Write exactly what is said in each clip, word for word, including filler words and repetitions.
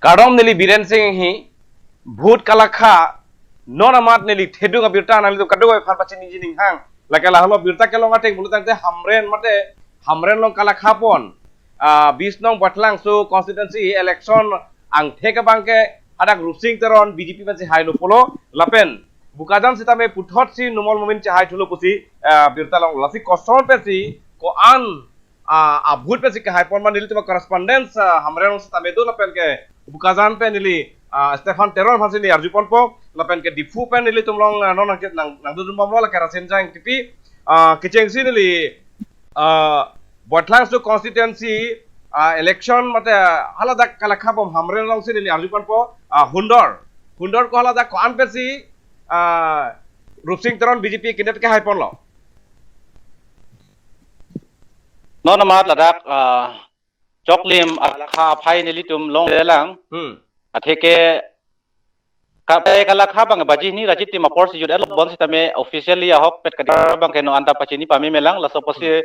Kardom neli Biren Sing Enghi, vote kalakha, non amat neli thedung abirta nanglitum kadokave aphan pachiniji ninghang. Lake lahelo birta kelong ateng pulo tangte Hamren mate Hamren along kalakha pon. Ah, bis nong Baithalangso constituency election angthek abangke hadak Rupsing Teron B J P pensi hailo pulo lapen Bokajan sitame puthot si Numal Momin chehai thulo pusi, ah, birta long lasi koson pensi ko-an ah, a-vote pensi kehai pon ma nelitum correspondent, ah, Hamren along sitame do lapen ke Bokajan pen neli, ah, Stephen Teron aphansi neli arju ponpo lapen ke Diphu pen nelitum along, ah, non nang nang nangdodun bomlo lake Rasinja Engtipi, ah, kechengsi neli, ah, Baithalangso constituency, ah, election mate, ah, haladak kalakha bom Hamren alongsi neli arju ponpo, ah, hundor hundor ko haladak ko-an pensi, ah, Rupsing Teron B J P candidate kehai ponlo. Non amat ladak, ah, choklim alakha aphai nelitum longlelang. Hmm. Atheke kapai kalakha abang baji hini ra chitim apor si jut-etlo bonsitame officially ahokpet kadokave abangke non anta pachini pame melang laso apotsi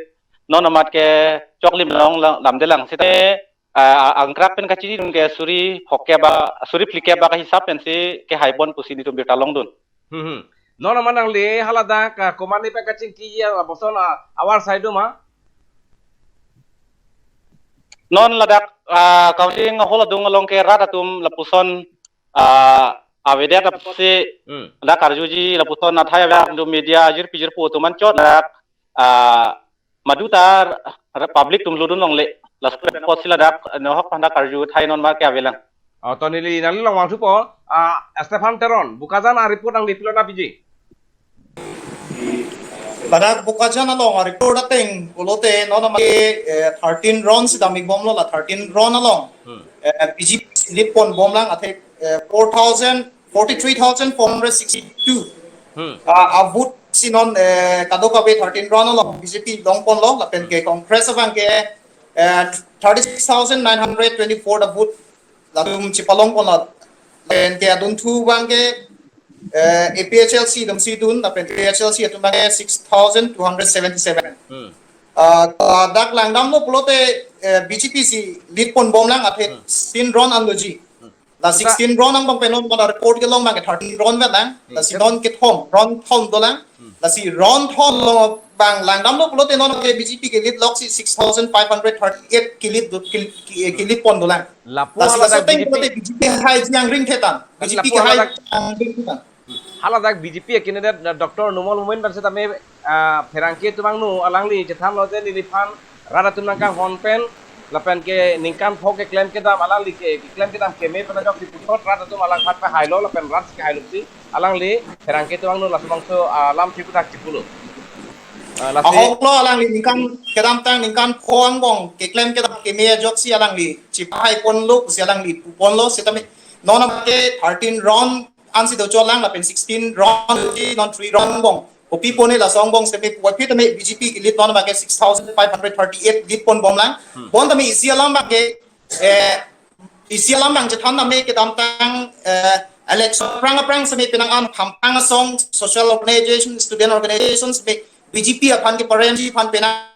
non amat ke choklim along la-, lamdelang sitame, ah, angkrak pen kachinidun ke suri phlikep ba, suri phlikep ba kahisap pensi kehai pon pusi nelitum birta longdun. Hmm, hmm. Non amat nangli haladak, ah, komatne pen kachingki ya lapuson, ah, ahavar sai do ma? Non ladak, ah, counting hall adung along ke rat atum lapuson, ah, avedet apotsi Hmm. ladak karjuji lapuson athai ave do media jirpi jirpo atum anchot ladak, ah, maduta r-, public atum lodun longle. Laso apotsi ladak, eh, nahok aphan dak karju athai non amat ke avelang. Oh, to neli nangli along vangthupo, ah, Stephen Teron, Bokajan a-report nangli pilo na piji? Ladak Bokajan along a-report ateng pulote non amat ke, eh, thirteen round si dam-ik bomlo la thirteen round along. Hmm. Eh, B J P lead pon bomlang athe, eh, four thousand, forty-three thousand four hundred sixty-two. Hmm. Ah, a-vote si non, eh, kadokave thirteen round along B J P long ponlo lapen ke Congress abangke, eh, thirty-six thousand nine hundred twenty-four a-vote latum chepalong ponlo. Lapen ke adunthu abangke, eh, A P H L C atumsi dun lapen K H L C atum abangke six thousand two hundred seventy-seven. Hmm. Ah, ah, dak langdamlo pulote, eh, B J P si lead pon bomlang athe Hmm. sixteen round anloji. Hmm. La Sita- sixteen round angbong pen non pada report kelong abangke thirteen round vetlang. Hmm. Lasi non kethom, round thom dolang. Hmm. Lasi round thom along abang langdamlo pulote non ke B J P ke lead loksi six thousand five hundred thirty-eight ke lead do, ke, ke, ke lead pon dolang. Lapu Lasi haladak laso ateng B J P pulote B J P haiji angring thetan. Lapu B J P ke haiji haladak angring thetan. Haladak B J P a-candidate, uh, Doctor Numal Momin pen sitame, uh, pherangke atum angno alangli chethanlo je neliphan rat atum nangkanghon pen lapen ke ningkan pho keklem kedam alangli ke keklem kedam keme pen ajoksi puthot rat atum alangphan pahailo lapen rat si kehailo pusi alangli pherangke atum angno laso bangso, uh, alam chiputhak chipulo. Uh, lasi Ahoklo alangli ningkan kedamtang ningkan pho angbong keklem kedam keme ajoksi alangli chipahai ponlo pusi alangli pu ponlo sitame non amat ke thirteen round ansi docholang lapen sixteen round, non three round angbong. Kopi pone laso angbong sitame puvoiphit tame B J P ke lead non abangke six thousand five hundred thirty-eight lead pon bomlang. Hmm. Bonta me isi alam abangke, eh, isi alam abang chethan tame kedamtang, eh, election aphrang aphrang sitame penang an khampang asong, social organization, student organization sitame B J P aphan ke party aphan penang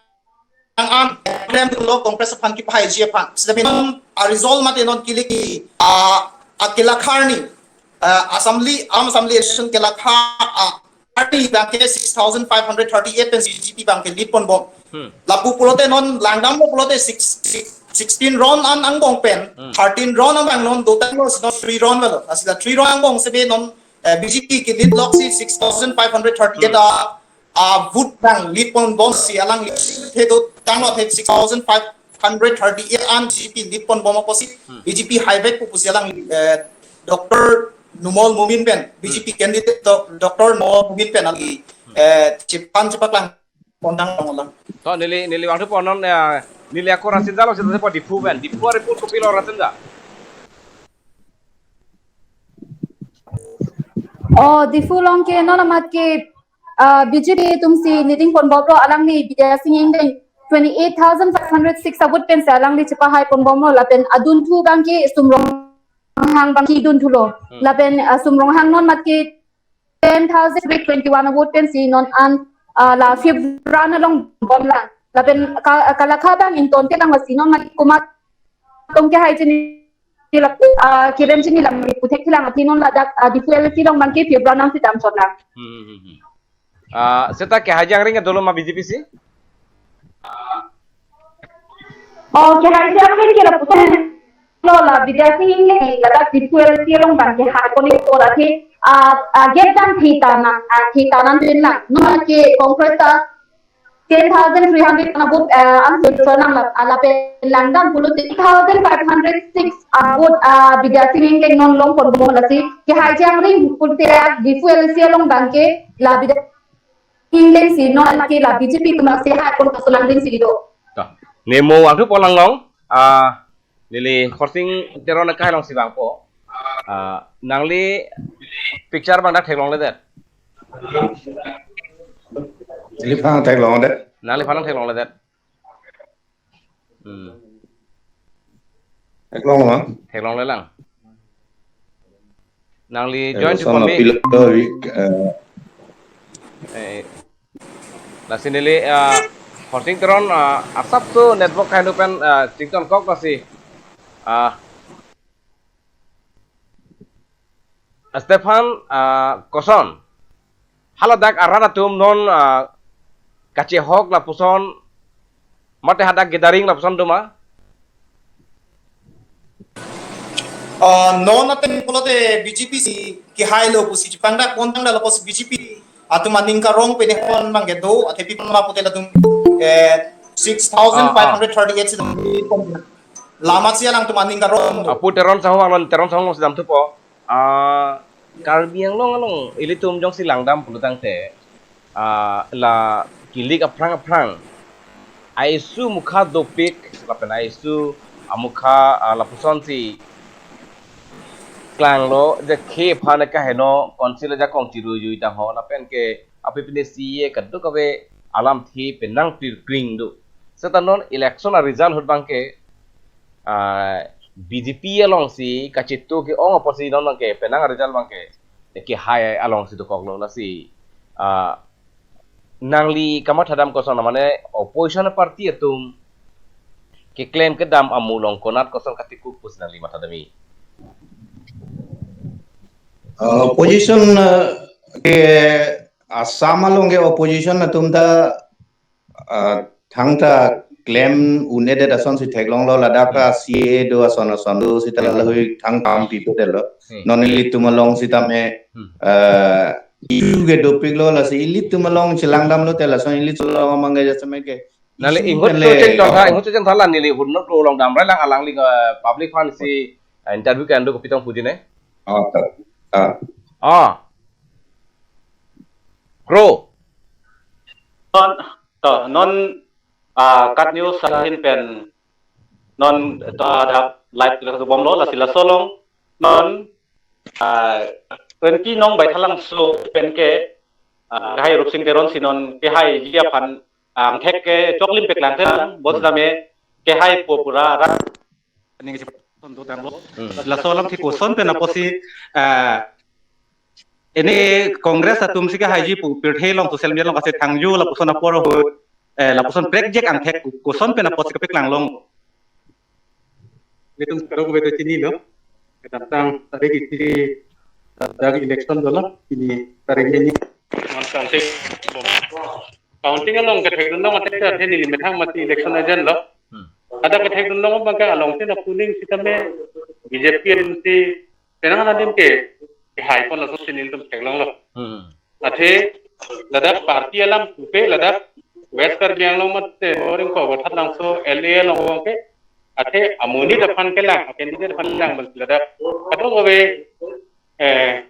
an, klem lo Congress aphan kepahaiji aphan. Sitame non a-result mate non keleki, a, a kelakha arni, a, assembly, Assam Assembly election kelakha, a, arni abangke six thousand five hundred thirty-eight pen B J P abangke lead pon bom. Hmm. Lapu pulote non langdamlo pulote six, six, sixteen round an angbong pen, Hmm. thirteen round abang non dotanglo si non three round avelo. Lasi la three round angbong sitame non, eh, B J P ke lead loksi six thousand five hundred thirty-eight Hmm. a a-vote abang lead pon bomsi alangli thedotanglo athe six thousand five hundred thirty-eight an B J P lead pon bom apotsi Hmm. B J P haivek pu pusi alangli, eh, Doctor Numal Momin pen, B J P Hmm. candidate Doc-, Doctor Numal Momin pen alangli, eh, chephan chepaklang pontang long lang. To neli, neli vangthupo non, eh, neli ako Rasinja along sitame po Diphu pen. Diphu a-report kopilo Rasinja? Oh, Diphu along ke non amat ke, ah, B J P atumsi leading pon bomlo alangli Bidya Sing Engleng twenty-eight thousand five hundred six a-vote pensi alangli chepahai pon bomlo lapen adunthu abangke Sum Ronghang abangke dunthulo. Hmm. Lapen, ah, Sum Ronghang non amat ke ten thousand twenty-one a-vote pensi non an, ah, la fifth round along bomlang. Lapen ka, kalakha abang ingtonte lang lasi non amat komat tong kehaiji ni Sila, ah, Kiran Singh lam puthek silang ati non ladak, ah, Diphu L A C along abangke February nang si damsot nang. Hmm, hmm, hmm. Ah, seta kehai jangring dolo ma B J P si? Oh, kehai jangring ke lapuson lo la Bidya Sing Engleng ladak Diphu L A C along abangke hai konik ora thi, ah, ah, gate dam thita nang, ah, thita nang din nang. Non ke Congress ta ten thousand three hundred above, ah, an sitro nang la, ah, lapen langdam pulo three thousand five hundred six above, ah, Bidya Sing Engleng non longpon mo lasi. Kehai jangring pulote Diphu L A C along abangke la Bidya Sing Engleng si non ke la B J P atum si hai pon kasolang ding si do. To. Ne mo wangthu polang long. Ah, neli Khorsing Teron akai along si vangpo. Ah, nangli picture abang dak theklongledet. Neliphan theklongledet. Neliphan theklongledet. Hmm. Theklong ma? Theklonglelang. Nangli Eh, join to lason kami. Apil to, eh, Eh, lasi neli, ah, Khorsing Teron, ah, asap tu network kainu pen, ah, chington kok lasi. Ah, Stephan, ah, koson. Haladak arat atum non, ah, kachehok lapuson mate hadak gathering lapuson do ma? Ah, non ateng pulote B J P si kehai lo pusi chipangdak pon tangda lapusi B J P atum aning karong pen hon abangke do, athe pi pon ma pulote latum, eh, six thousand five hundred thirty-eight si dam. Lama si alangtum aning karong do. Apu Teron Sahong along, Teron Sahong si damthupo. Ah, Karbi Anglong along ilitum jongsi langdam pulotangte, ah, la kilik aphrang aphrang a-issue mukha dopik, lapen a-issue amukha, ah, lapuson si klanglo, je khei aphan kaheno, council ajakong chirui jui tangho, lapen ke aphi pine C A kadokave alamthe penang pirkring do. Seta non election a-result ahut abangke, ah, B J P along si kachitu ke-ong apotsi non abangke penang a-result abangke kehai along si dokoklo lasi, ah, nangli kamathadam koson mane opposition party atum keklem kedam amu along konat koson katikuk pusi nangli mathadamji? Uh, opposition, uh, ke Assam along ke opposition atum ta, uh, thangta klem un-edet ason si theklonglo, ladak ka C A A do ason ason do seta Hmm. lahui thangta pipedet lo. Hmm. Non ilitum along sitame, Hmm. uh, issue ke dopiklo lasi ilitum along chelangdamlote lason ilitum along amang ke jasemet ke Nale issue inghut pele. Cheng tong tha, inghut cheng tha la neli hun nok long damrailang alangli, eh, public aphan si, eh, interview ke-en do kopi tong puji ne? Oh, ta. Ah. Ah. Kro. Non, to, non, ah, KAT News ahin pen non to ada live kita bomlo lasi laso along non, ah, twenty Nong Baithalangso pen ke, ah, kehai Rupsing Teron si non kehaiji aphan angthek ke choklim peklang thelang, bos Hmm. dame kehaipo pura rat ning si ton do tanglo. Hmm. Laso alamthe koson pen apotsi, ah, ini Congress atum si kehaiji pu pirthe along social media along kachethangji lapuson apor ahut, eh, lapuson prekjak angthek koson pen apotsi kepeklang long. Ilitum kadokave ta chinilo. Kedamtang tarik isi, eh, dak election dolo. Pini tarik ini. Counting. Counting along kethekdun long athe athe neli methang mati election agent lo. Hmm. Hadak kethekdun long abangke along si na polling sitame B J P M C penang adim ke kehai pon laso si nelitum theklonglo. Hmm. Athe ladak party alam pupe ladak West Karbi Anglong mate Boring ko Baithalangso L A along ke athe amonit aphan kelang, candidate aphan kelang bal ladak. Kadokave, eh,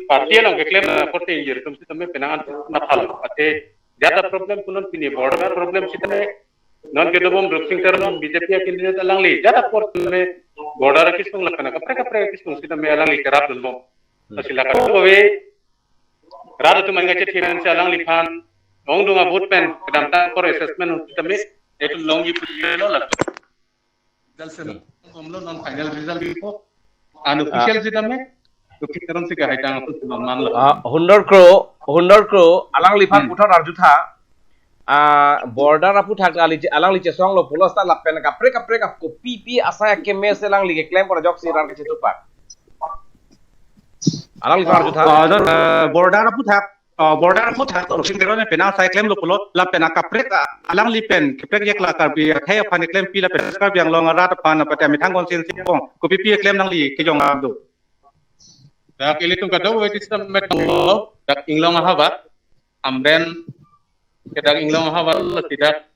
party along keklem apor te ingjir atum sitame penang an mathalo. Athe jat a-problem pu non pini border problem sitame non kedobom Rupsing Teron B J P a-candidate alangli jat apor sitame border akisung lapen kaprek kaprek akisung sitame alangli kerapdunbom. Hmm. Lasi la kadokave rat atum an kachethe pen si alangliphan ongdung a-vote pen kedamtang apor assessment sitame itum longji pulo la. Result selo, Hmm. omlo non final result bipo. Unofficial Ah. sitame, Rupsing Teron si kehai tang atum non manlo. Ah, hundred crore, hundred crore, alangliphan Hmm. puthot arjutha. ah, border aphuthak alangli, alangli chesonglo pulo seta lapen kaprek kaprek ap kopipi asai akeme si alangli keklem pon ajoksi ran kachethupak. Alangliphan arjutha. Ah, dan, eh, border aphuthak, ah, border aphuthak Rongcheng Teron pen asai klemlo pulo lapen akaprek, ah, alangli pen kaprek jek la Karbi akhei aphan klempi lapen Karbi Anglong arat aphan apate amethang konsen sipong kopipi klem nangli kejong lam do. Dak ilitum kadokave sita metlo, dak Inglong ahavar, Hamren, ke dak Inglong ahavar lo, si dak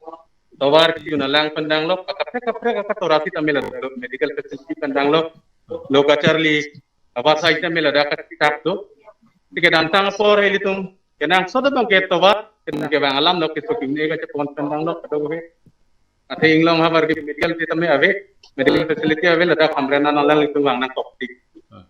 tovar kejun alang pen danglo, kaprek kaprek akatora sitame ladak medical facility pen danglo, lo kacharli, abasai sitame ladak kachethak do. Si kedamtang apor ilitum kenangsot abang ke tovar, ke bang alam lo, keso kine kachepon pen danglo, kadokave. Athe Inglong ahavar ke medical sitame ave, medical facility ave, ladak Hamren an alanglitum vang nangkoktik. Hmm.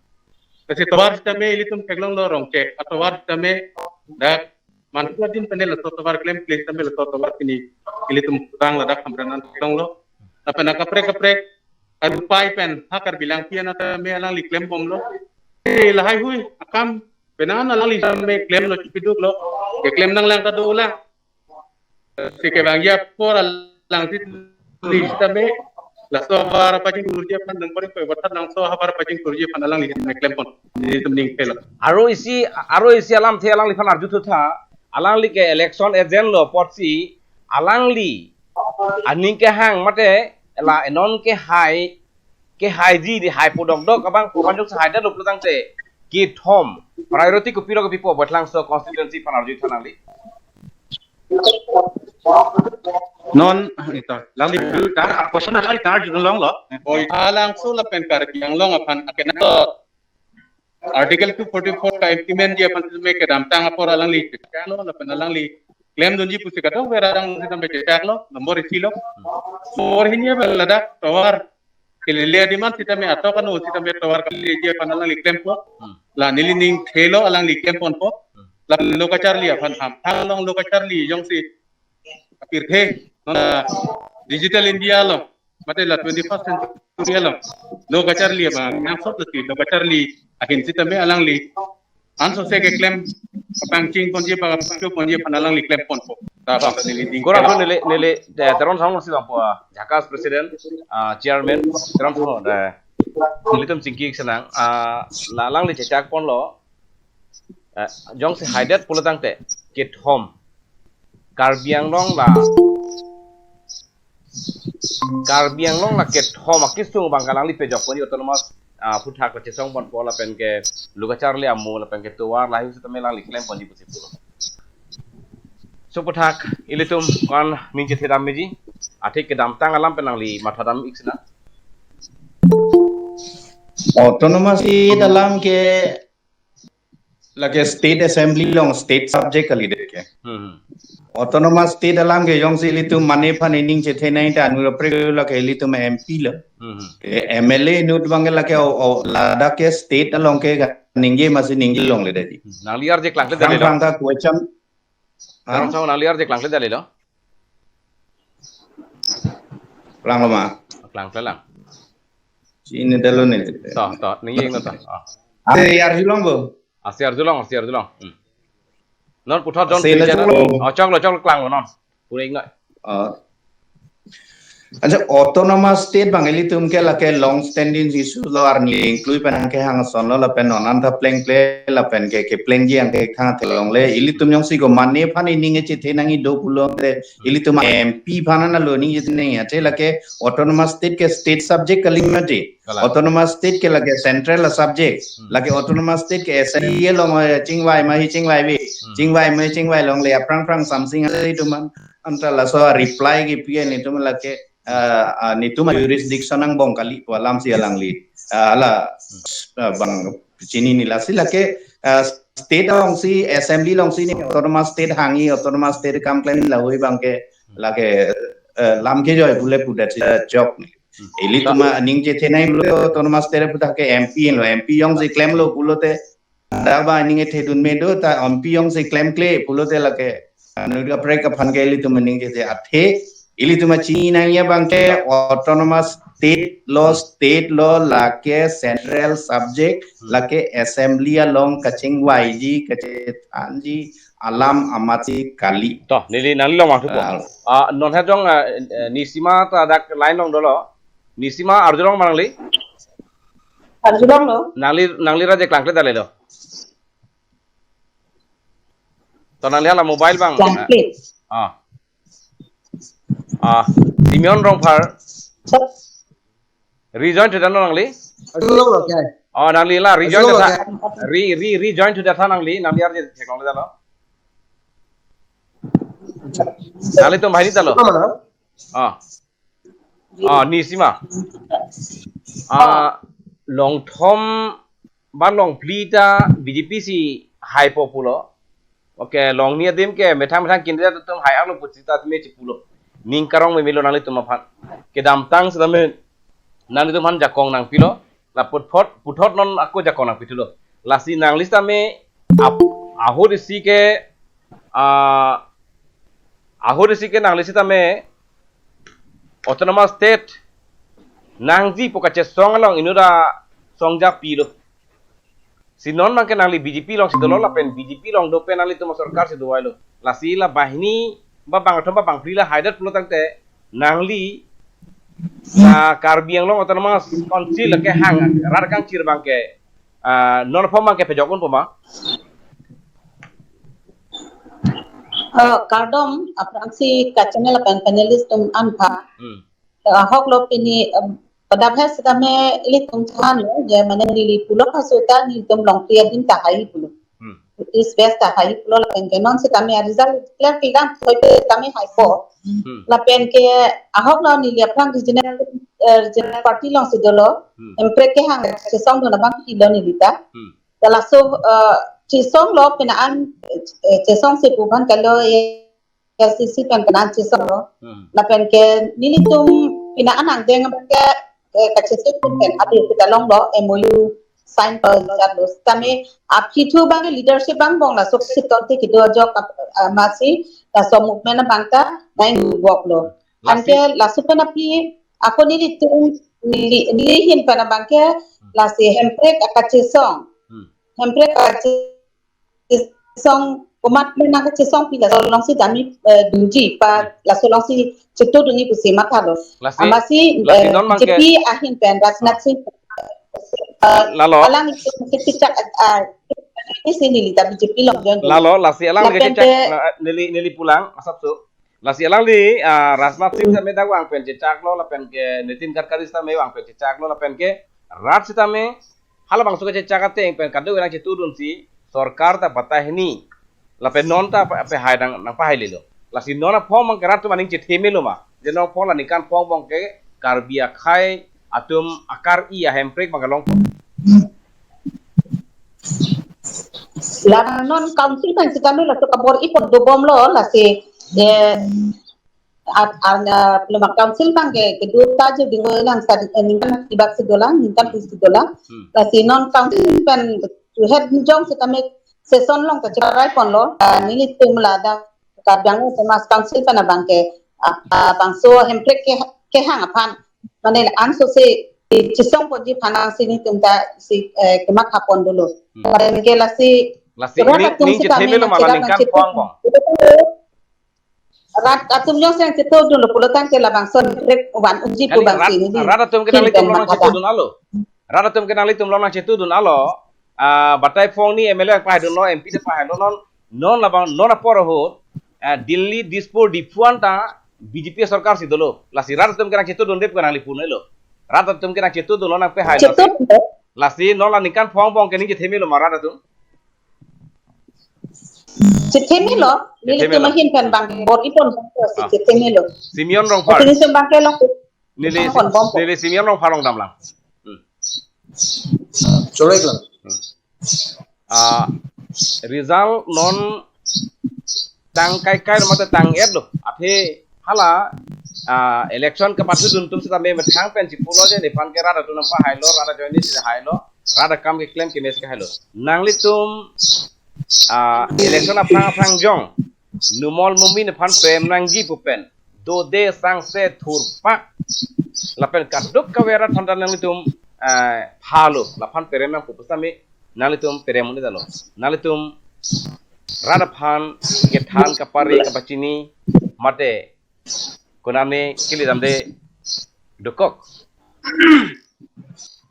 Lasi tovar sitame ilitum theklonglo Rongchek, atovar sitame dak Manpur adin pen laso tovar klemkle sitame laso tovar pini ilitum vang ladak Hamren an theklonglo. Lapen akaprek kaprek arupai pen ha Karbi Langpi an sitame alangli klembomlo. Eh, lahaihui akam pen an alangli sitame klemlo, chipiduklo. Keklem nanglang ta dolang. Si kevangji apor alangli sitame laso ahavar pachingthurji aphan, nang pori koi batat langso ahavar pachingthurji aphan alangli sitame klempon. Ilitum ning thelo. Aro isi, aro isi alamthe alangliphan arjuthutha, alangli ke election agent lo apotsi, alangli aning kehang mate la non kehai, kehaiji, di hai pu dokdok abang pu panjuk sahai dalo pulotangte kethom, priority kopilo kopipo Baithalangso constituency aphan arjutha nangli. Non, ito, alangli tar, a question alangli tar arjulonglo. Oi, Baithalangso lapen Karbi Anglong aphan akenangsot Article two forty-four ka implement ji aphan sitame kedamtang apor alangli chalo lapen alangli klemdunji pusi kadokave adang sitame chechaklo, nombor isi lo. Nombor hini pen ladak tovar kelele adiman sitame atok ano sitame tovar keleji aphan alangli klempo. Hmm. La neli ning thelo alangli klemponpo. Hmm. La lo kacharli aphan ham. Thanglong lo kacharli jongsi apirthe, non, ah, Digital India lo, mate la twenty-first century lo, lo kacharli abang nangsot lasi lo kacharli ahin sitame alangli ansose keklem, kapangchingponji, kapangchingponji aphan alangli klemponpo. Ta bang neli ning. Kurang thelo. Neli, neli, eh, Teron Song si bangpo, ah, Jakas President, ah, Chairman, Teron Song, eh, nelitum chingki senang, ah, la alangli chechakponlo, eh, jongsi haidet pulotangte, kethom. Karbi Anglong la, Karbi Anglong la kethom akisung abang alangli pejokponji autonomous, ah, aphuthak kachesongponpo lapen ke lo kacharli amu lapen ke tovar lahai sitame alangli klemponji pusi pulo. So aphuthak ilitum ko-an ning chethe dam meji, athe kedamtang alam pen nangli mathadam ik sina. Autonomous state alam ke lake state assembly along state subject kalidet ke. Hmm. Autonomous state alam ke jongsi ilitum mane aphan ining chethe nangji ta anur apre lake ilitum M P lo. Hmm. Ke M L A inut abang ke lake o, o, ladak ke state along ke ningje masi ningjelongledetji. Hmm. Nangli arje klangkle dalilo. Prang prang ta question. Teron Song, nangli arje klangkle dalilo. Klanglo ma? Klangkle lang. Chini dalo ne. To, to, ningje no to. Ah. Ase arjulong bo. Ase arjulong, ase arjulong. Hmm. Non puthot John Ase Philip la choklo. Oh, choklo, choklo klanglo non. Pura ingat. Ah. Acha, autonomous state abang ilitum ke lake long standing issue lo, arni ingklui pen kehang asonlo lapen non anta plengple lapen ke keplengji abang ke thang theklongle, ilitum jongsi ko mane aphan ining chethe nangji do pulote ilitum M P aphan na lo ining chethe nangji, athe lake autonomous state ke state subject kali mati. Kalang. Autonomous state ke lake central a subject. Hmm. Lake autonomous state ke S M P along, eh, chingvai ma hi chingvaive. Hmm. Chingvai ma hi chingvailongle, aphrang phrang something ase itum an. Anta laso reply kipi ke netum lake, eh, ah, netum jurisdiction angbong kali pu alam si alangli. Ah, la, ah, bang chinine, lasi lake, ah, state alongsi, assembly alongsi ne autonomous state hangji, autonomous state kam klem lahai abang ke lake, eh, lam kejoi pule pudet si, eh, chok ne. Hmm. Ilitum aning chethe nangji pulo autonomous state aphuthak ke M P lo, M P jongsi klemlo pulote dak abang ining thedun me do, ta M P jongsi klemkle pulote lake anur kaprek aphan ke ilitum aning chethe, athe ilitum chini nangji abang ke autonomous state lo, state lo, lake central subject, hmm, lake assembly along kachingvaiji, kachethanji, alam amatsi kali. To, neli nangli along vangthupo. Ah. Ah, non ha jong, ah, eh, Nisima ta dak line along dolo. Nisima arjulong ma nangli? Arjulonglo. Nangli, nangli ra je klangkle dalelo. To nangli hala mobile abang. Klangkle. Ah. Ah, Simeon Rongphar. Rejoin to dano nangli? Arjulonglo kya? Oh, nangli la rejoin Arjulonglo to da. Kya? Re, re, rejoin to da tha nangli, nangli arje theklong dano. Nanglitum banghini talo. Mama. Ah. Ah, Nisima. Ah, longthom ba longphli ta B J P si haipo pulo. Okay, longni adim ke methang methang candidate atum hai-aklo pu sita tumi chipulo. Ning karong memelo nanglitum aphan. Kedamtang sitame nanglitum aphan jakong nangpilo. La puthot, puthot non ako jakong nangpithulo. Lasi nangli sitame ap-, ahut isi ke, ah, ahut isi ke nangli sitame Autonomous State nangji pu kachesong along inut asong japilo. Si non abangke nangli B J P alongsi dolo lapen B J P along do pen nanglitum asorkar si dovailo. Lasi la banghini ba bangkethom ba bangphli la haidet pulo tangte nangli la Karbi Anglong Autonomous Council kehang rat kangchir abangke, ah, non aphan abangke pejok unpo ma? Eh, kardom, aphrangsi kachannel lapen panelist atum aphan. Hmm. Eh, ahoklo pini, em, padap he sitame ilitum than je mane neli pulo kasu ta nelitum longphli adim ta hai pulo. Hmm. East West ta hai pulo lapen ke non sitame a-result declare pidam thoi pe sitame haipo. Hmm. Lapen ke ahoklo neli aphrang regional, eh, regional party alongsi dolo. Hmm. Hemprek kehang chesongdun abang pilo neli ta. Hmm. Laso, eh, chesonglo pina an, eh, chesongsi pu aphan kalo, eh, A I C C pen pina an chesonglo. Hmm. Lapen ke nelitum pina an angdeng abang ke, eh, kachesong pen adi kita longlo M O U sign pen jatlo. Sitame aphi thu abang leadership angbong laso siton te kedo ajok, ah, amatsi laso movement abang ta nai work lo. Lasi anke laso pen aphi ako nelitum neli, neli ahin pen abang ke lasi Hemprek akachesong. Hmm. Hemprek akachesong komat menang kachesong pi laso alongsi dami, eh, dunji pa laso alongsi chetudunji pusi mathalo. Lasi, amatsi, lasi eh, non abang ke B J P ahin pen Rajnath Singh, eh, lalo. Alangli kechechak, ah, isi neli ta B J P along join. Lalo, lasi alangli lapen kechechak, ke na, neli, neli pulang, asapso. Lasi alangli, ah, Rajnath Singh sitame dak vang pen chechaklo lapen ke Nitin Gadkari sitame vang pen chechaklo lapen ke rat sitame halabangso kechechak ateng pen kadokave nangchetudunsi sorkar ta batai hini lapen non ta pe, pehai nang, nangpahailelo. Lasi non aphong abang ke rat atum aning chethemelo ma? Je non aphong la ningkan phongo angbong ke Karbi akhei atum akar-i a-Hemprek abang ke longpo. La non council pen sitame laso kabor-i pon dobomlo lasi, eh, at, an, ah, loma council abang ke, kedo ta je bingo nang sa, eh, ningkan ibak si dolang, ningkan phli si dolang. Hmm. Lasi non council pen head jong sitame session along ta cherai ponlo, ah, nelitum ladak Karbi Anglong Autonomous Council pen abang ke, ah, ah, bangso Hemprek ke, kehang aphan mane anso si chesong ponji aphan si nelitum ta si, eh, kematha pon dolo. Hmm. Lapen ke lasi lasi rat ning, atum ning sitame chethemelo ma la nangcherak ningkan nangcherak phongo angbong? Rat atum jongsi nangchetudunlo pulo tangte labangso Hemprek van unji pu kali abang rat, si neli rat atum ke ahin nanglitum pen along nangchetudun alo. Rat atum ke nanglitum along nangchetudun alo. Ah, batai phongo ni M L A pahaidunlo, M P ta pahailo non, non labang, non apor ahut, ah, Delhi, Dispur, Diphu anta B J P sorkar si dolo. Lasi rat atum ke nangchetudunde pu nangli punelo. Rat atum ke nangchetudunlo nangpehailo si. Chetudunlo. Lasi non la ningkan phongo angbong ke ning chethemelo ma rat atum? Chethemelo, nelitum chethemelo. Ahin pen abang bor-i pon abang si ah. Chethemelo. Simeon Rongphar. Lasi nelitum abang ke long. Neli, pon bom. Neli Simeon Rongphar along damlang. Hmm. Chorek lang. Hmm. Ah, result non tang kaikai mate tang-etlo. Athe hala, ah, election kapathudun atum sitame methang pen chipulo je nephan ke rat atum nangpahailo, rat ajoine si hailo, rat akam keklem keme si hailo. Nanglitum, ah, election aphrang aphrang jong Numal Momin aphan prem nangji pu pen dode sangse thurpak lapen kadokave rat aphan ta nanglitum, eh, phalo laphan prem nangpo pu sitame nanglitum prem un-edetlo. Nanglitum rat aphan kethan kapare kapachini mate konane kili damde dokok.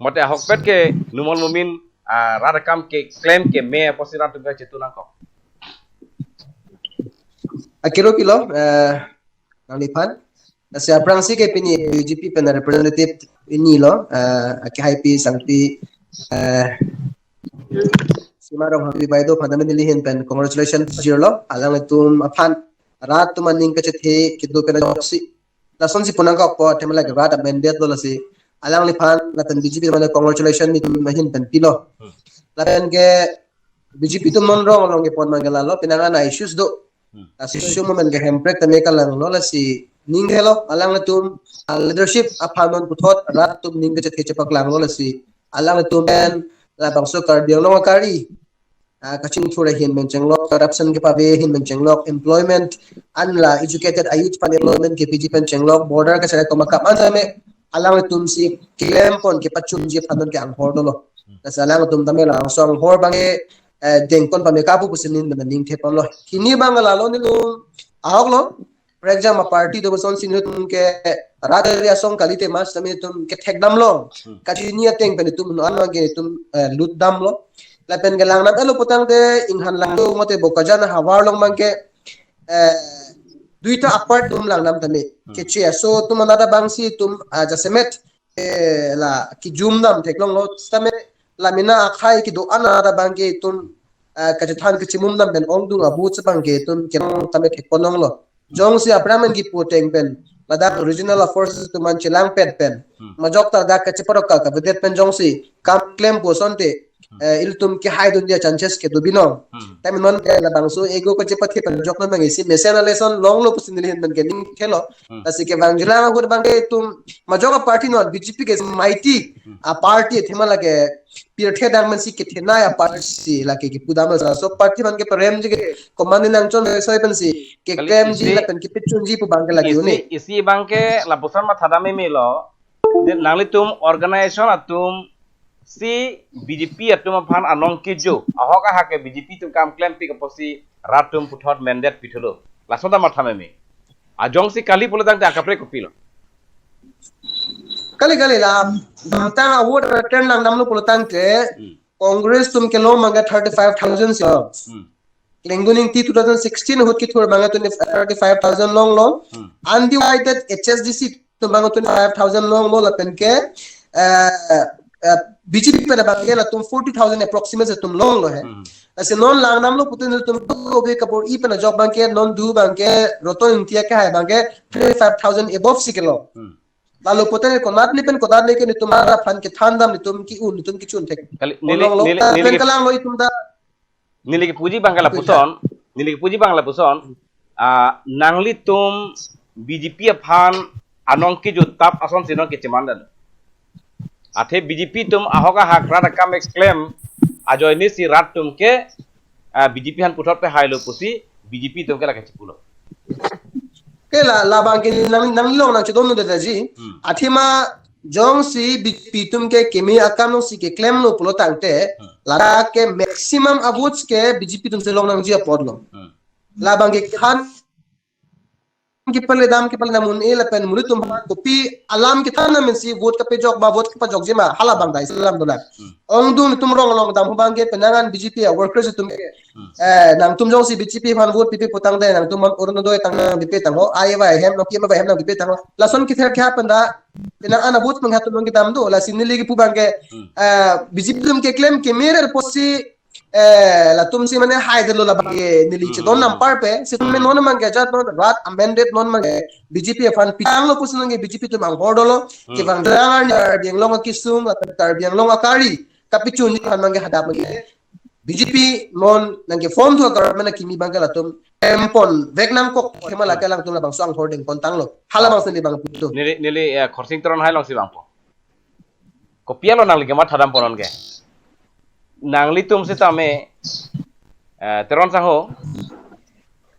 Mate ahokpet ke Numal Momin, ah, rat akam keklem keme apotsi rat atum kachetu nangkok. Akiro pilo, eh, nangliphan. Lasi aphrangsi ke pini B J P pen representative pini lo, eh, akehaipi sangpi, eh, Sima Ronghangpi bai do aphan ta nelihin pen congratulations jirlo, alanglitum aphan rat atum aning kachethe kedo pen ajoksi. Lasonsi pu nangkokpo, athema lake rat amended lo lasi. Alangliphan lapen B J P mane congratulations nelitum ahin pen pilo. Hmm. Lapen ke B J P atum non rong along kepon abang ke lalo, penang an issues do. Hmm. Lasi issue momen ke Hemprek tame kalanglo lasi ning helo alanglitum, ah, leadership aphan non puthot rat atum ning kachethe chepaklanglo lasi alanglitum pen labangso Karbi Anglong akari, ah, kachingthur ahin pen chenglok, corruption kepave ahin pen chenglok, employment, an la educated a-youth aphan employment kepiji pen chenglok, border kacherai komakam an tame alanglitumsi klempon kepachunji aphan non ke anghor dolo. Lasi alanglitum tame labangso anghor abang ke, eh, dengpon pame kapu pusi nelitum ning theponlo. Hini abang lalo nelitum ahoklo. For example, party do pusonsi nelitum ke rat area asong kalite mas tame nelitum kethekdamlo. Hmm. Kachini ateng pen nelitum non abang ke nelitum, eh, lutdamlo. Lapen ke langnam-etlo putangte Inghan Langdo mate Bokajan ahavar along abang ke, eh, duita apart atum langnam tame. Hmm. Keche aso atum anat abangsi itum, ah, jasemet, eh, la kijumdam theklonglo, sitame la mena akhai kedo-an anat abang ke itum, eh, kachethan kachimumdam pen ongdung abu chepang ke itum ke tame thekponlonglo. Jongsi aphrang pen kipu ateng pen ladak regional affairs atum an chelangpet pen, Hmm. majok ta dak kacheparok ka kavedet pen jongsi kam klem pu asonte, Hmm. eh, ilitum kehaidunji a-chances kedo binong. Hmm. Tame non ke labangso ego kachepathe pen jok non abang isi mesen a-lesson longlo pusi nelihin pen ke ning thelo. Hmm. Lasi kevangjilang ahut abang ke itum majok a-party non, B J P ke mighty Hmm. a-party, athema lake pirthe dang mensi kethenei a-party si lake kepudam, laso party abang ke peremji ke komatne nangchon soi pensi Kali keklemji isi lapen kepachunji pu abang ke lake isi, une. Isi abang ke lapuson mathadam meme lo. De nanglitum organization atum si B J P atum aphan anong kejo, ahok ahak ke B J P atum kam klempik apotsi rat atum puthot mandate pithulo. Lason ta matha meme. Ajongsi kali pulotangte akaprek kopilo? Kali kali la, tang a-vote return langdamlo pulotangte, Hmm. Congress atum kelong abang ke thirty-five thousand si. Hmm. Klengdun Ingti two thousand sixteen ahut kethur abang ke twenty, thirty-five thousand longlo. Hmm. Undivided H S D C atum abang twenty-five thousand longlo lapen ke, eh, eh, B J P pen abang ke latum forty thousand approximate atum longlo he. Hmm. Lasi non langdamlo pute nelitum to be kabor-i pen ajok abang ke non do abang ke Roton Ingti akehai abang ke twenty-five thousand above si kelong. Hmm. Lalo pute ne konat ne pen konat ne ke nelitum aphan kethandam nelitum ki-un nelitum kechun thek. Kali, neli, Longlo neli, neli pen ke- kalanglo itum ta. Neli kepuji abang ke lapuson, neli kepuji abang lapuson, ah, nanglitum B J P aphan anong kejo tap asonsi non kechemandan. Athe B J P atum ahok ahak rat akam keklem ajoine si rat atum ke, ah, B J P aphan puthot pehailo pusi B J P atum ke lake chepulo. Ke la, labang ke nang, nanglong nangchedon dada ji. Hmm. Athema jongsi B J P atum ke keme akam alongsi keklemlo pulotangte, Hmm. ladak ke maximum a-votes ke B J P atumsi long nangji apotlo. Hmm. Labang ke khan kepale dam kepale dam un-e lapen monit atum kopi alam kethan mensi vote kapejok ma vote kapajokji ma hala abang dai selam dolang. Hmm. Ongdung nelitum rong along dam abang ke penang an B J P a-workers atum ke, Hmm. eh, nangtum jongsi B J P aphan vote pipe putangte nangtum man Orunodoi tang nangpipe tangho, ai vai hem, noki ma vai hem nangpipe tangho. Lason kether kya penda, penang an a-vote manghat atum kedam do, lasi neli kepu abang ke, Hmm. eh, B J P atum keklem keme apotsi, eh, latumsi mane haidetlo labang ke neli Hmm. chedon nampar pe, si Hmm. non abang ke ajat non rat amended non abang ke B J P aphan pitanglo pusi non ke B J P atum anghor dolo, Hmm. kevangjilang arni Karbi Anglong akesung, lapen Karbi Anglong akari kapachunji aphan abang ke hadap abang ke B J P non nangke-form thu a-government akimi abang ke latum empon vek nangkok athema lake alangtum labangso anghor dengpon tanglo. Hala abang seni abang putu. Neli, neli, eh, Khorsing Teron hai alongsi vangpo. Kopi alo nangli kemat hadam ponon ke. Nanglitum sitame, eh, Teron sangho.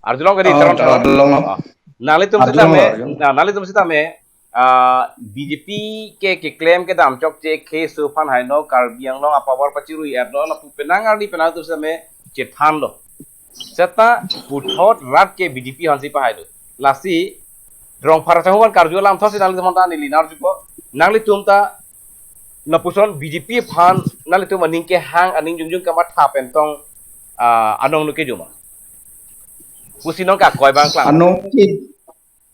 Arjulong ke di Oh, Teron sangho. Arjulong. Ah. Nanglitum Arjulong, sitame, Arjulong. Nah, nanglitum sitame, ah, B J P ke keklem kedam chokche ke su aphan haino Karbi Anglong a-power pachirui-etlo lapu penang arni penang atum sitame chethanlo. Seta puthot rat ke B J P aphansi pahai do. Lasi Rongphar asangho aphan karju alam thotsi nanglitum ta neli nangarjupo. Nanglitum ta lapuson B J P aphan nanglitum aning kehang aning jongjong kamatha pen tong ah, anong nu kejo ma? Pusi nong ka koi bang klang. Anong ke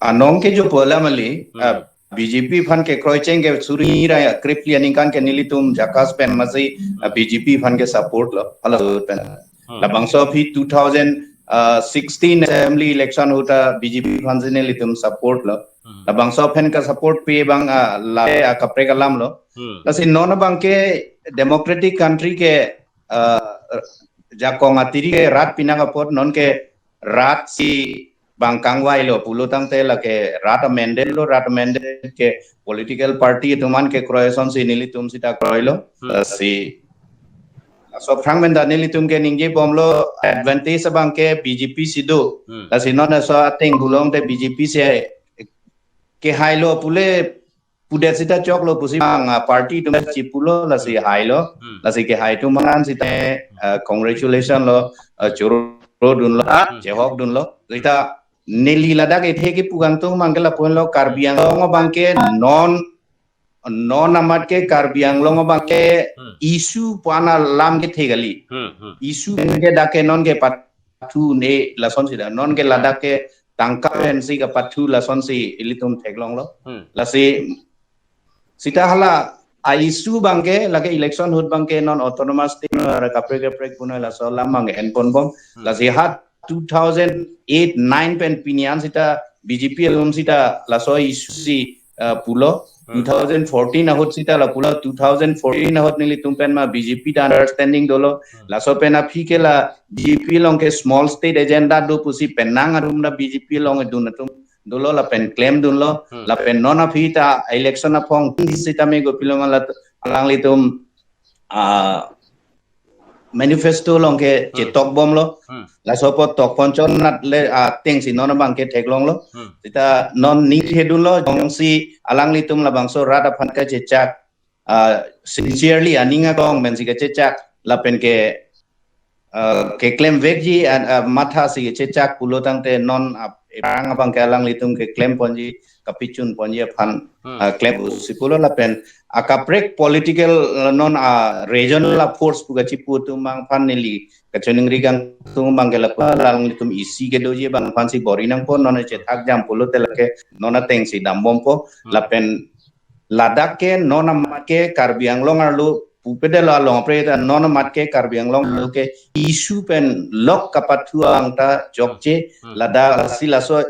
anong kejopo la mali. Hmm. Ah, B J P aphan kekroi cheng ke suri ra ya krip li aningkan ke nelitum jakas pen masi, ah, B J P aphan ke support lo. Hala pen. Hmm. Labangso aphi two thousand sixteen assembly election ahut ta B J P aphansi nelitum support lo. Hmm. Labangso aphan ka support pi bang, ah, la, ah, kaprek alam lo. Hmm. Lasi non abang ke democratic country ke, ah, jakong atiri ke rat pinang apot non ke rat si bang kangvai lo pulo tangte lake rat amended lo, rat amended ke political party atum an kekroi asonsi nelitum sita kroi lo. Hmm. Lasi so aphrang pen ta nelitum ke ningje bomlo advantage abang ke B J P si do. Hmm. Lasi non laso ateng bulong te B J P si kehai lo pule pudet sita choklo pusi bang, ah, party atum chipulo lasi Hmm. hai lo. Hmm. Lasi kehai atum an sita, ah, congratulation lo, ah, choro dunlo, Hmm. chehok dunlo. Sita neli ladak ethe kepu kangtung abang ke lapu-an lo Karbi Anglong abang ke non non amat ke Karbi Anglong abang ke Hmm. issue pu-an alam kethe kali. Hmm, hmm. Issue ke dak ke non kepathu ne lasonsi da. Non ke ladak ke tangka pensi kepathu lasonsi ilitum theklong lo. Hmm. Lasi sita hala a issue abang ke lake election ahut abang ke non autonomous state ra kaprek kaprek punoi laso alam abang ke enpon bom. Hmm. Lasi hat two thousand eight nine pen pini an sita B J P alum sita laso issue si, uh, pulo. Hmm. Two thousand fourteen ahut sita la pulo, two thousand fourteen ahut nelitum pen ma B J P ta understanding dolo. Hmm. Laso pen aphi ke la B J P along ke small state agenda do pusi penang arum na B J P along dun atum dolo lapen claim dunlo. Hmm. Lapen non aphi ta election aphong sita me kopilo ma la alanglitum, ah, manifesto along ke Hmm. chetok bomlo. Hmm. Laso apot tok ponchon nat le, ah, atengsi non abang ke theklong lo. Hmm. Sita non ningje dunlo jongsi alanglitum labangso rat aphan kachechak, ah, sincerely aning aklong pensi kachechak lapen ke, ah, keklem vekji, ah, ah, mathasi kachechak pulo tangte non, ah, erang abang ke alanglitum keklem ponji kapachun ponji aphan Hmm. ah, klem pusi pulo lapen akaprek political, ah, non, ah, regional force pu kachipu atum abang aphan neli kachiningri kangtung abang ke lapu alanglitum isi kedoji abang aphansi bor-i nangpo non chethak jam pulote lake non atengsi dambompo. Hmm. Lapen ladak ke non amat ke Karbi Anglong arlo pupedelo along apre ta non amat ke Karbi Anglong arlo ke issue pen lok kapathu abang ta chokche. Hmm. Ladak si laso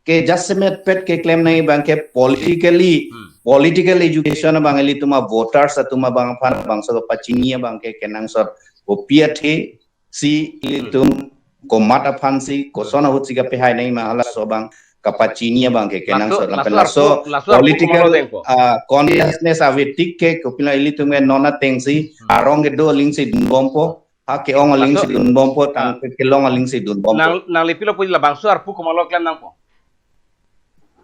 ke jasemet pet keklem nangji abang ke politically, Hmm. political education abang ilitum a voters atum abang aphan bangso pachini abang ke kenangsot kopi athe si ilitum komat aphansi koson ahutsi kapehai nangji ma halaso abang kapachini abang ke Laso, kenangsot lapen laso laso arpu, laso arpu political, komatlo dengpo? Ah, consciousness avetik ke kopilo ilitum ke non atengsi Hmm. arong kedo alingsi dunbompo, ha ke-ong alingsi Laso dunbompo, tang Ah. ke kelong alingsi dunbompo. Nang, nangli pilo puji labangso arpu komatlo klem nangpo?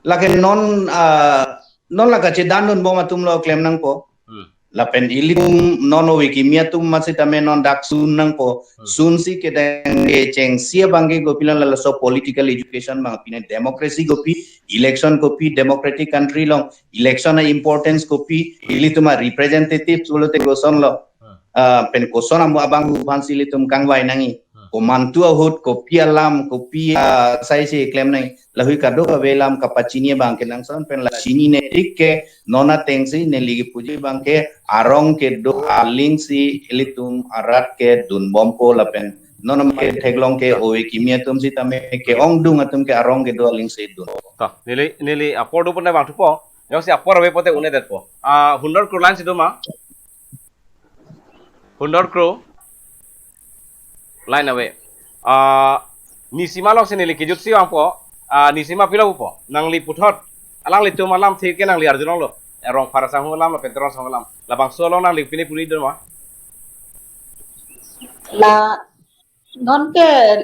Lake non, ah, non la kachedan dunbom atumlo klem nangpo. Hmm. Lapen ilitum non ove kimi atum masitame non dak sun nangpo. Hmm. Sunsi kedeng kechengsi abang ke kopilo laso political education abang pine democracy kopi, election kopi, democratic country along election a importance kopi, ilitum a representative pulote kosonlo. Hmm. Ah, pen koson amo abang aphansi ilitum kangvai nangji. Hmm. Komantu ahut, kopi alam, kopi, ah, saisi klem nangji. Lahui kadokave alam kapachini abang kenangsot pen la chinine tik ke non atengsi neli kipuji abang ke arong kedo alingsi ilitum arat ke dunbompo lapen non amat ke theklong ke ove kimi atum sitame ke-ongdung atum ke arong kedo alingsi dun. To, neli, neli apor do pon abang thupo. Jongsi apor ave pote un-edetpo. Ah, Hundor Kro line si do ma? Hundor Kro. Line ave. Ah, Nisima alongsi neli kejutsi vangpo. Ah, Nisima pilo pupo? Nangli puthot alanglitum alamthe ke nangli arjulonglo. Rongphar asangho alam lapen Teron asangho alam. Labangso along nangli pine puri do ma? La non ke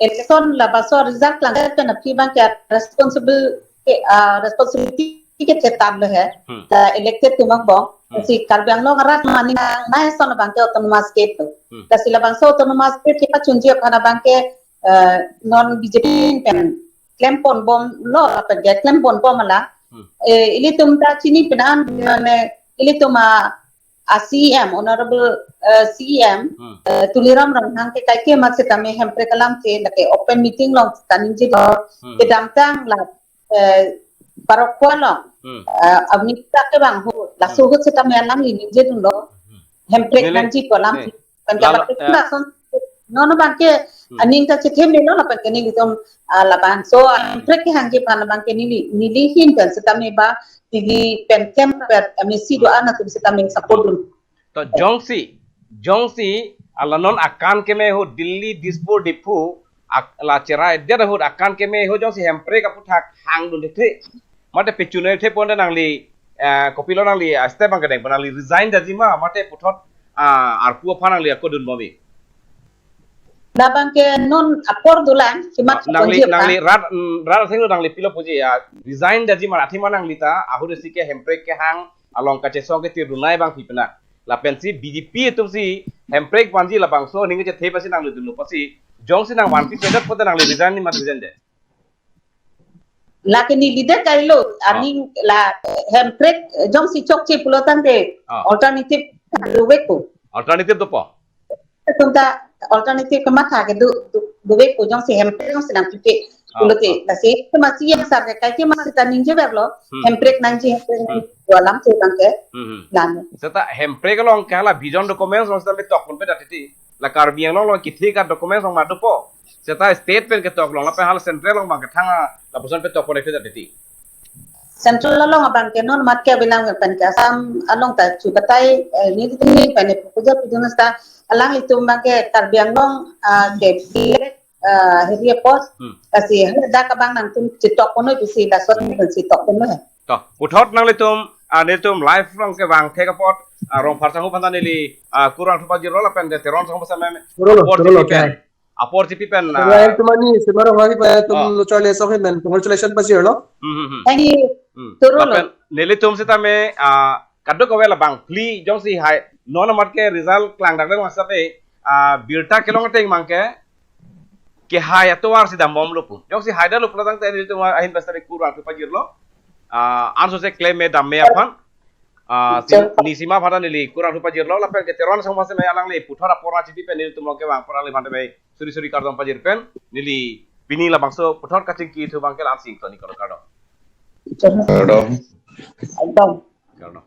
election labangso result klangdet pen aphi abang ke responsible ke, ah, responsibility ke chetam lo he. Hmm. La elected atum angbong. Hmm. Si Karbi Anglong arat mane nang nai son abangke autonomous state do. Hmm. Lasi labangso autonomous state kepachunji aphan abangke, eh, non B J P pen klempon bomlo, lapen ke klempon bomlo. Hmm. Eh, ilitum ta chini penan mane ilitum a, a C E M, Honorable, eh, C E M, Hmm. eh, Tuliram Ronghang ke kaike mat setame Hemprek alamthe lake open meeting along ta ningje do. Hmm. Kedamtang la, eh, Parokwa along, Hmm. eh, amita kevang ahut, laso Hmm. ahut setame alangli ningjedunlo. Hmm. Hemprek Neli, nangji pu alam ne. Pen Lalo, kepakit eh, lason non abangke Hmm. aning ta chethemelo lapen ke nelitum, ah, labangso Hemprek kehangji aphan abangke neli, neli ahin pen setame ba T V pen klem pen M A C do-an atum setame support dun. To jongsi, jongsi, ala non akan keme ahut Delhi, Dispur, Diphu, ak-, la cherai det ahut akan keme ahut jongsi Hemprek aputhak hangdun thekthe. Mate pechun thekthe pon ta nangli, eh, kopilo nangli, ah, step abang kedeng, nangli resign damji ma, mate puthot, ah, arpu aphan nangli ako dunbom-i. Labangke non apor dolang, kimat Ah, nangli, ponji aphan. Nangli rat, mm, rat athengno nangli pilo puji, ah, resign damji ma, athema nangli ta, ahut isi ke Hemprek kehang along kachesong ketir dunlai abang pi pena. Lapensi B J P atumsi Hemprek vanji labangso aning kechethe pasi nangli dunlo pasi. Jongsi nangvanpi pedet pute nangli resign-ji ma resign de. Lake neli det kailo, Ah. aning la Hemprek, eh, jongsi chokche pulo tangte Ah. alternative dovekpo. Alternative dopo? Atum ta alternative kematha ke do, do, dovekpo jongsi Hemprek jongsi nangpipe Ah, pulote. ah. Lasi kemasi yang sar ke kaike masi ta ningjeverlo, Hmm. Hemprek nangji, Hemprek Hmm. nangji, do alamthe abangke Hmm, hmm. lang. Seta Hemprek along ke hala vision documents along seta me tokponpe titi. La Karbi Anglong along kethe ka documents along ma dopo. Seta state pen ketok along, lapen hala central along abangke thang a, lapuson petokpon thekthe titi. Central along abangke non mat ke bilang pen ke Assam along ta chu batai, eh, neli pen proposal pidun seta alanglitum abangke Karbi Anglong, ah, ke, ah, heri apot, Hmm. lasi dak abang nangtum chetokponoi pusi lason pensi tokponoi. To, puthot nanglitum, ah, nelitum live along kevang thek apot, ah, Rongphar sangho aphan ta neli, ah, kurvangthu pajirlo lapen ke Teron sangho aphan setame Turlo, apor turlo, chepi pen. Kai. Apor chepi pen, Turlo, ah, yang tumani, semaro hari pa tum Oh. lo charli sok hin men, congratulations pajirlo. Hmm, hmm, hmm. Thank you. Hmm. Turlo. Lapen nelitum setame, ah, kadokave labang phli jongsi hai, non amat ke result klangdak le masa pe, ah, birta kelong ateng abangke, kehai atovar si dambomlo pu. Jongsi haidetlo pulo tangte nelitum ahin pen setame kurvangthu pajirlo. Ah, ansose klem me dam me aphan. Ah, si, Sir. Neli sima aphan ta neli kurvangthu pajirlo, lapen ke Teron sangho aphan setame alangli puthot apor chepi pen nelitum along kevang apor alangli aphan setame suri suri kardom pajir pen, neli pini labangso puthot kachingki thu abangke la-ansi ingtonji, kardom, kardom. Kardom. Kardom. Kardom.